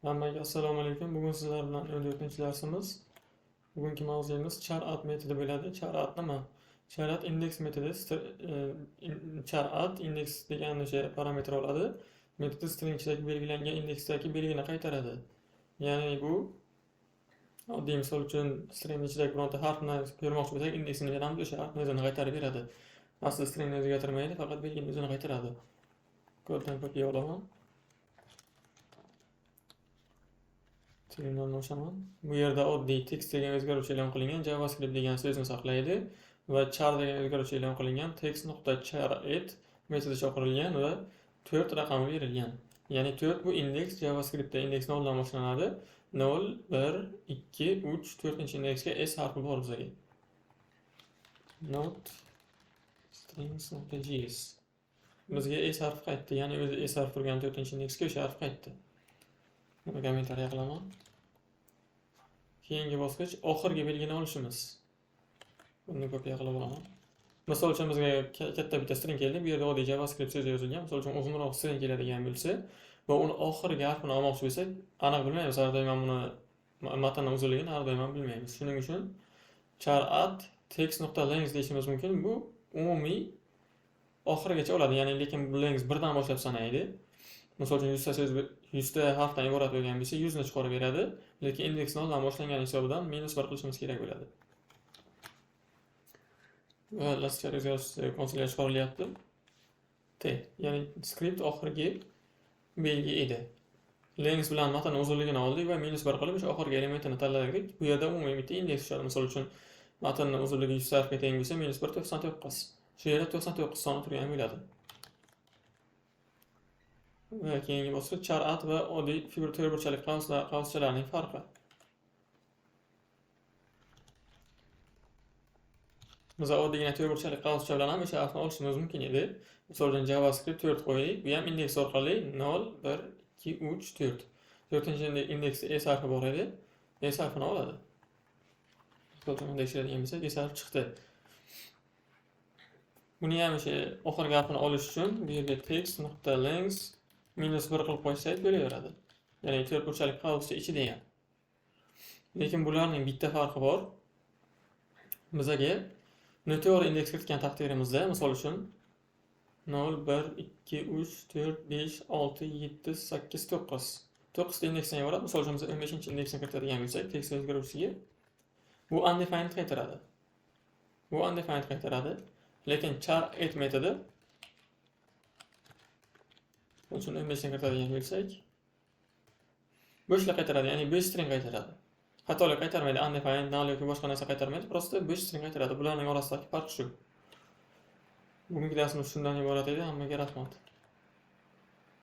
Hammaga assalomu alaykum. Bugun sizlar bilan 14-darsimiz. Bugungi mavzuyimiz char-add metodi bo'ladi. Char-add nima? Char-add index metodi char-add index degan o'sha parametr oladi. Metodi string ichidagi belgilangan indeksdagi belgini qaytaradi. Ya'ni bu oddiy misol uchun string ichidagi bironta harfni ko'rmoqchi bo'lsak, indeksini beramiz, o'sha harfni o'zini qaytarib beradi. Aslida stringni o'zgartirmaydi, faqat belgini o'zini qaytaradi. Koddan kopiya olaman. Terminalni ochaman. Bu yerda oddiy text degan o'zgaruvchi e'lon qilingan, JavaScript degan so'zni saqlaydi va char degan o'zgaruvchi e'lon qilingan, text.char_add metodi chaqirilgan va 4 raqami berilgan. Ya'ni 4 bu indeks, JavaScriptda indeks 0 dan boshlanadi. 0, 1, 2, 3, 4-indeksga S harfi bor bizga. Node strings.js. Bizga S harfi qaytdi, ya'ni o'zi S harfi turgan 4-indeksga o'sha harf qaytdi. Buni kommentariya qilaman. Keyingi bosqich oxirgi belgini olishimiz. Buni kopiya qilib olaman. Misol uchun bizga katta bitta string keldi. Bu yerda oddiy JavaScript so'zi yozilgan. Misol uchun uzunroq string keladigan bo'lsa va uni oxirgi harfini olmoqchi bo'lsak, aniq bilmaymiz. Har doim ham buni matnning uzunligini har doim ham bilmaymiz. Shuning uchun char-add text.length deyishimiz mumkin. Bu umumiy oxirigacha oladi. Ya'ni lekin bu length birdan boshlab sanaydi. Misol uchun 100 ta so'z 100 ta harfdan iborat bo'lgan bo'lsa, 100 ni chiqarib beradi. Lekin indeks 0 dan boshlangan hisobidan -1 qilishimiz kerak bo'ladi. Va lascar o'zgarishsi konsolga chiqarilyapti. T, ya'ni script oxirgi belgi edi. Length bilan matn uzunligini oldik va -1 qilib o'sha oxirgi elementini tanladik. Bu yerda umumiy bitta indeks tushadi. Misol uchun matnning uzunligi 100 harfga teng bo'lsa, -1 99. Shu yerda 99 soni turgan bo'ladi. Va keyingi bosqich char-add va oddiy figura to'rtburchalik qavschalarning farqi. Biz oddiygina to'rtburchalik qavscha bilan ham o'sha harfni olishimiz mumkin edi. Misol uchun JavaScript 4 qo'ydik. Bu ham indeks orqali 0, 1, 2, 3, 4. 4-indeksda S harfi bor edi. S harfini oladi. Misol uchun tekshiradigan bo'lsak, S harfi chiqdi. Buni ham o'sha oxirgi harfini olish uchun bu yerga text.length -1 qilib qo'ysak bo'laveradi. Ya'ni to'rtburchalik qavscha ichida ham. Lekin bularning bitta farqi bor. Bizaga noto'g'ri indeks kiritgan taqdirimizda, misol uchun 0, 1, 2, 3, 4, 5, 6, 7, 8, 9. 9 ta indeksdan iborat. Misol uchun biz 15-indeksni kiritadigan bo'lsak, text o'zgaruvchisiga bu undefined qaytaradi. Bu undefined qaytaradi. Lekin char-add metodi uchun 15 ni kiritadigan bo'lsak, bo'shlik qaytaradi, ya'ni bo'sh string qaytaradi. Xatolik qaytarmaydi, undefined, null yoki boshqa narsa qaytarmaydi, prosta bo'sh string qaytaradi. Bularning orasidagi farq shu. Bugungi darsimiz shundan iborat edi. Hammaga rahmat.